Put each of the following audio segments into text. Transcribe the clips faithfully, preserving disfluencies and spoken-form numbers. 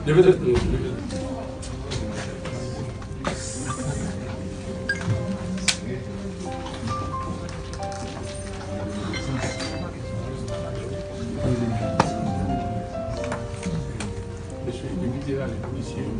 Leve tèt nou, leve tèt nou. Mesye, evite rale polisye yo.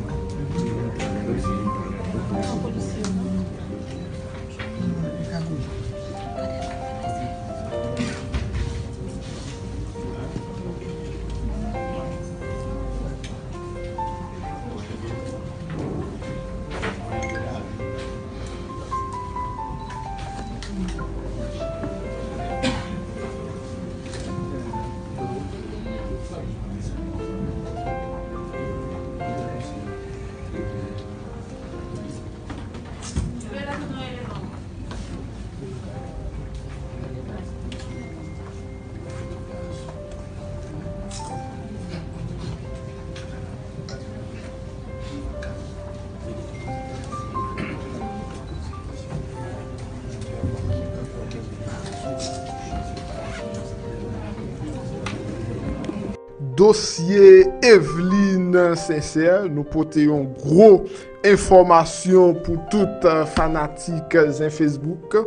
Dosye Eveline Sincère, nou pote yon gwo enfòmasyon pou tout, eh, fanatik Zen Facebook.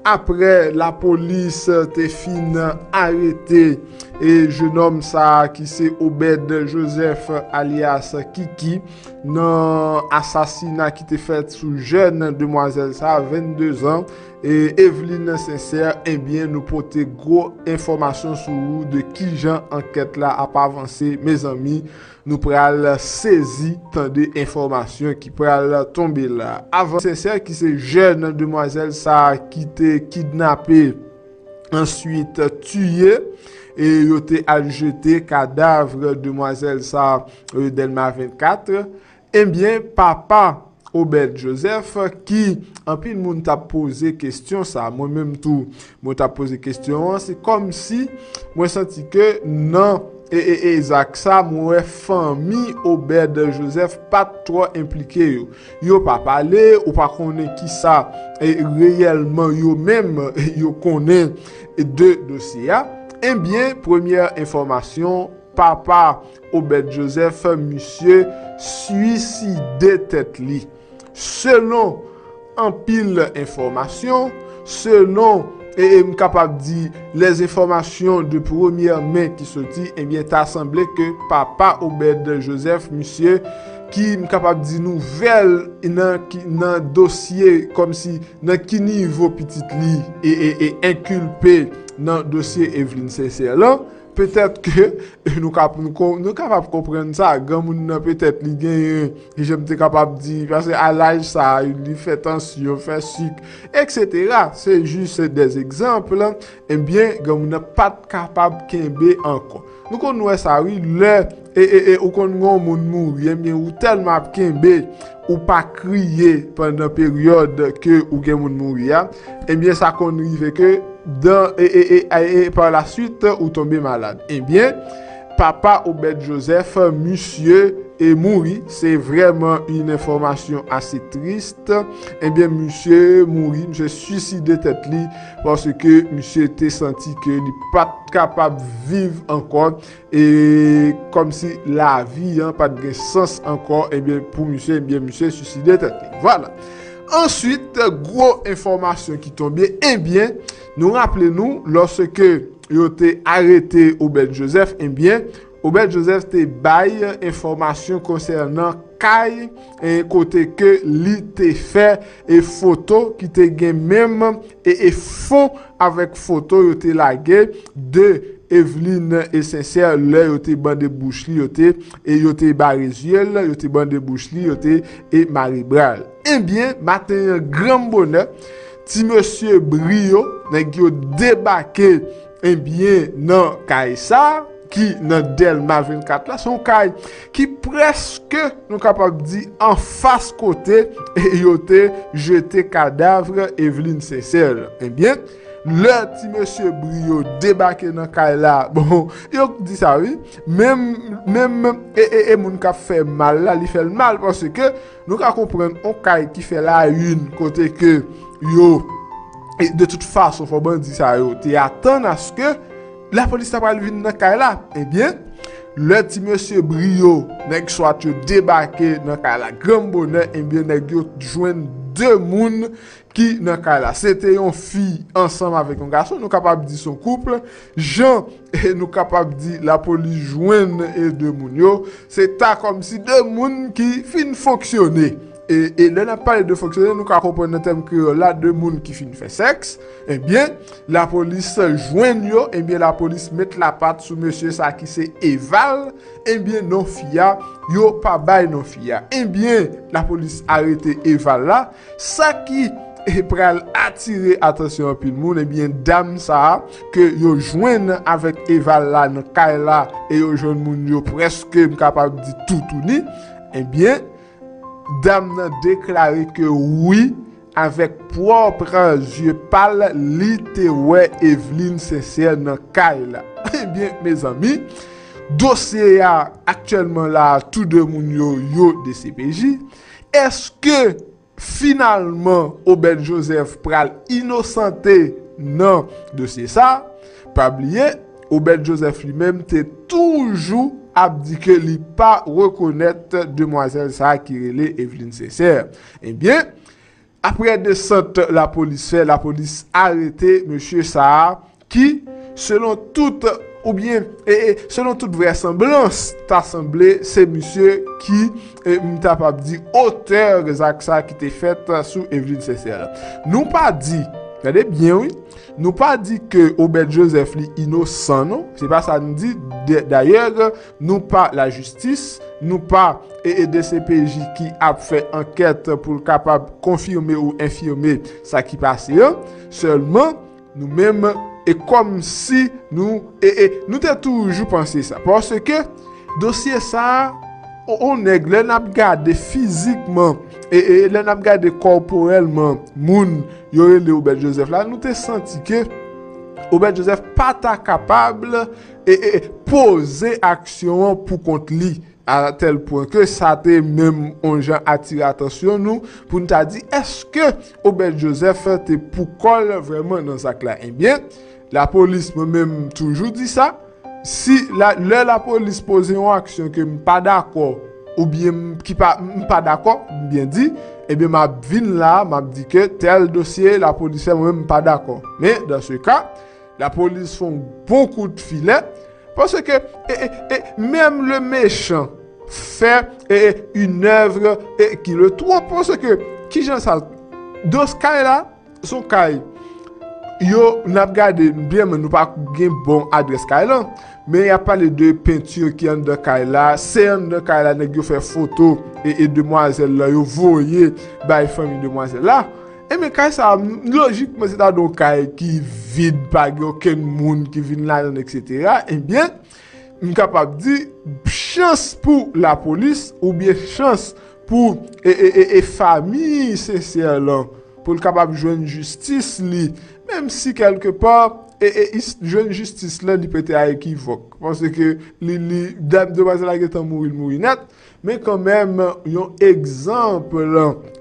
Aprè lapolis te fin arete e jenòm sa a ki se Obed Joseph alyas Kiki nan asasina ki te fèt sou jèn demwazèl sa a, vennde zan, e Eveline Sincère, ebyen, nou pote gwo enfòmasyon sou ou de kijan ankèt la ap avanse, mezanmi. Nou pral sezi tande enfòmasyon ki pral tonbe la. Avan Sincère, ki se jèn demwazèl sa a ki te kidnape, answit tiye, e yo te al jete kadav demwazèl sa a, e, Dèlma vennkat. Ebyen, papa Obed Joseph, ki anpil moun t ap poze kesyon sa, mwen menm tou, mwen t ap poze kesyon an, se kòmsi mwen santi ke nan, e, e, e, zak sa, mwen wè fanmi Obed Joseph pa t twò enplike yo. Yo pa pale, ou pa konnen kisa, e, reyèlman yo menm yo konnen de dosye a. Ebyen, premyè enfòmasyon, papa Obed Joseph, misye swiside tèt li. Selon anpil enfòmasyon, selon, e, e m kapab di, lè enfòmasyon de premyè men ki soti, ebyen, ta sanble ke papa Obed Joseph, misye, ki m kapab di nouvèl nan, ki, nan dosye, kòmsi nan ki nivo pitit li e, e, e enkilpe nan dosye Eveline Sincère lan, petèt ke nou kap-, nou ko-, nou kapab konprann sa. Granmoun nan petèt li genyen, jan m te kapab di, paske a laj sa a, li fè tansyon, fè sik, etsetera. Se jis de egzanp, ebyen, granmoun nan pa t kapab kenbe ankò. Nou konn wè sa, wi, lè, e, e, e, ou konn gen yon moun mouri, ebyen, ou tèlman ap kenbe, ou pa kriye pandan peryòd ke ou gen moun mouri a, ebyen, sa konn rive ke dan, e, e, e, e, e, par la suite, ou tonbe malad. Ebyen, papa Obed Joseph, misye, e, mouri, se vrèman yon enfòmasyon ase tris. Ebyen, misye mouri, misye swiside tèt li, paske misye te santi ke li pa t kapab viv ankò, e kòmsi lavi an pa t gen sans ankò, ebyen, pou misye, ebyen, misye swiside tèt li. Vwala. Answit, gwo enfòmasyon ki tonbe, ebyen, nou raple nou, lòske yo te arete Obed Joseph, ebyen, Obed Joseph te bay enfòmasyon konsènan kay, e, kote ke li te fè, e, foto ki te gen menm, e, e, fon avèk foto yo te lage de Eveline e Sincère lè yo te bande bouch li, yo te, e, yo te bare zye l, yo te bande bouch li, yo te, e, mare bra l. Ebyen, maten an, granm bonè, ti mesye Brio, nèg yo debake, ebyen, nan kay sa, ki nan Dèlma vennkat la, se yon kay ki prèske, nou kapab di, anfas kote yo te jete kadav Eveline Sincère. Ebyen, lè ti mesye Brio debake nan kay la, bon, yo di sa, wi, menm, menm, e, e, e moun k ap fè mal la, li fè l mal, paske nou ka konprann yon kay ki fè la une, kote ke yo, e de tout fason, fò bandi sa yo te atann aske lapolis ta pral vin nan kay la. Ebyen, Lè ti mesye Brio, nèg swat yo debake nan kay la granm bonè, ebyen nèg yo jwenn de moun ki nan kay la. Se te yon fi ansanm avèk yon gason, nou kapab di se yon koup. Jan nou kapab di lapolis jwenn e de moun yo, se ta kòmsi de moun ki fin fonksyone. E, e lè n ap pale de fonksyone, nou ka konprann nan tèm kreyòl la, de moun ki fin fè sèks. Ebyen, lapolis jwenn yo, ebyen, lapolis met lapat sou mesye sa ki se Eval. Ebyen, non fi a, yo pa bay non fi a. Ebyen, lapolis arete Eval la. Sa ki e pral atire atansyon anpil moun, ebyen, dam sa a ke yo jwenn avèk Eval la nan kay la, e yo jwenn moun yo prèske, m kapab di, toutouni, ebyen, dam nan deklare ke wi, avèk pwòp zye pa l, li te wè Evelyne Sincère nan kay la. Ebyen, mezanmi, dosye a aktyèlman la, tou de moun yo, yo D C P J. Èske finalman Obed Joseph pral inosante nan dosye sa? Pa bliye, Obed Joseph li menm te toujou ap di ke li pa rekonèt demwazèl sa ki rele Evelyne Sincère. Ebyen, apre desant lapolis fè, lapolis arete mesye sa a ki, selon tout, oubyen, e, e, selon tout vrèsanblans, ta sanble se misye ki, e, m ta pab di, otè zak sa ki te fèt sou Evelyne Sincère la. Nou pa di, gade byen wi, nou pa di ke Obed Joseph li inosan non, se pa sa n di. Dayè, nou pa lajistis, nou pa, e, e, D C P J ki ap fè ankèt pou l kapab konfime ou enfime sa ki pase an. Sèlman, nou menm, e kòmsi nou, e, e, nou te toujou panse sa. Paske dosye sa a, on, on nèg, lè n ap gade fizikman, e, e, lè n ap gade kòporèlman moun yo rele Obed Joseph la, nou te santi ke Obed Joseph pa ta kapab, e, e, poze aksyon an pou kont li, a tèl pwen ke sa te menm on jan atire atansyon nou pou n ta di, èske Obed Joseph te pou kò l vrèman nan zak la? Ebyen, lapolis, mwen menm, m toujou di sa, si la, lè lapolis poze yon aksyon ke m pa dakò, oubyen m, ki pa, m pa dakò, m byen di, ebyen, m ap vin la, m ap di ke tèl dosye lapolis fè, mwen menm, m pa dakò. Men, dans ce cas, lapolis fè yon bon kout filè, paske, e, e, e, même le méchant fait, e, e, une œuvre, e, qui le trompe, paske, kijan sa, dans ce cas la, se yon kay, yo, n ap gade byen, men nou pa gen bon adrès kay lan, men y ap pale de penti ki anndan kay la, se anndan kay la, nèg yo fè foto, e, e demwazèl la, yo voye bay fanmi demwazèl la. Ebyen, kay sa a, lojikman, se ta dwe yon kay ki vid, pa gen okenn moun ki vin ladan l, etsetera. Ebyen, m kapab di, chans pou lapolis, oubyen chans pou, e, e, e, e fanmi Sincère lan, pou l kapab jwenn jistis li, menm si kèlkepa, e, e, is-, jwenn jistis lan, li pete a ekivòk. Paske li, li, dam, demwazèl la gentan mouri, l mouri nèt. Men kanmenm, yon egzanp,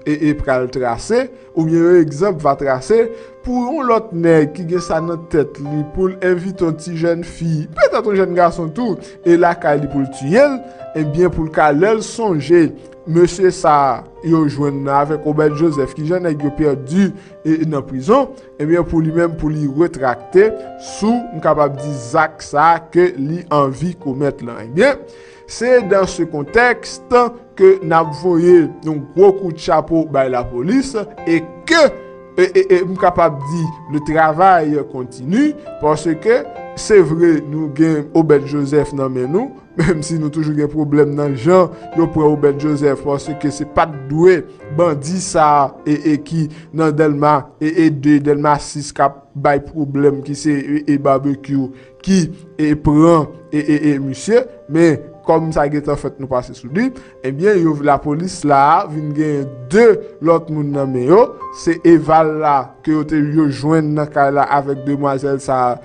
e, e pral trase, oubyen yon egzanp va trase, pou yon lòt nèg ki gen sa nan tèt li, pou l envite yon ti jèn fi, petèt yon jèn gason tou, e lakay li pou l tiye l, ebyen, pou l ka, lè l sonje mesye sa a yo jwenn nan avèk Obed Joseph, kijan nèg yo pèdi, e, e nan prizon, ebyen, pou li menm, pou li retrakte sou, m kapab di, zak sa a ke li anvi komèt lan. Ebyen, se dans ce contexte ke n ap voye yon gwo kout chapo bay lapolis e ke, e, e, e, m kapab di, le travail continue, paske se vre, nou gen Obed Joseph nan men nou, menm si nou toujou gen pwoblèm nan jan yo pran Obed Joseph, paske se pa t dwe bandi sa a, e, e ki nan Dèlma, e, e de, Dèlma sis k ap bay pwoblèm, ki se, e, e Barbecue, ki, e, pran, e, e, e misye, men kòm sa gentan fèt, nou pase sou li, ebyen, yo, lapolis la a vin gen de lòt moun nan men yo, se Eval la, ke yo te yo jwenn nan kay la avèk demwazèl sa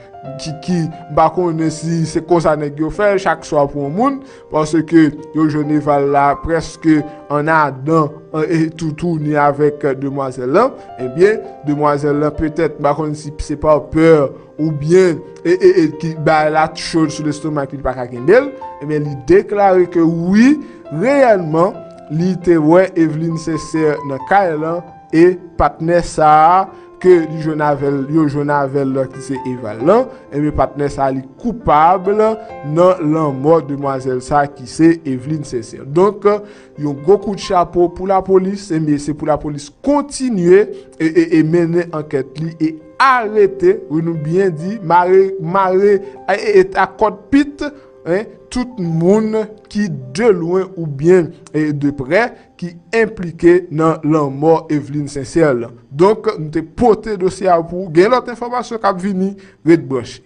ki, ki m pa konnen si se konsa nèg yo fè chak swa pou yon moun, paske yo jwenn Eval la prèske an adan e tou touni avèk demwazèl lan. Ebyen, demwazèl lan petèt m pa konn si se pa pè oubyen e, e, e ki bay la cho sou lestomak li pa ka kenbe l, ebyen li deklare ke wi, reyèlman li te wè Eveline Sincère nan kay lan e patnè sa a ke li jwenn avè l, yo jwenn avè l ki se Eval lan, ebyen patnè sa a li koupab nan lanmò demwazèl sa a ki se Eveline Sincère. Donk, yon gwo kout chapo pou lapolis, ebyen se pou lapolis kontinye e, e, e mennen ankèt li e arete, wi nou byen di, mare, mare e, e, e ak kòd pit, en, tout moun ki de lwen oubyen e de prè ki enplike nan lanmò Eveline Sincère lan. Donk, nou te pote dosye a pou ou. Gen lòt enfòmasyon k ap vini, ret branche.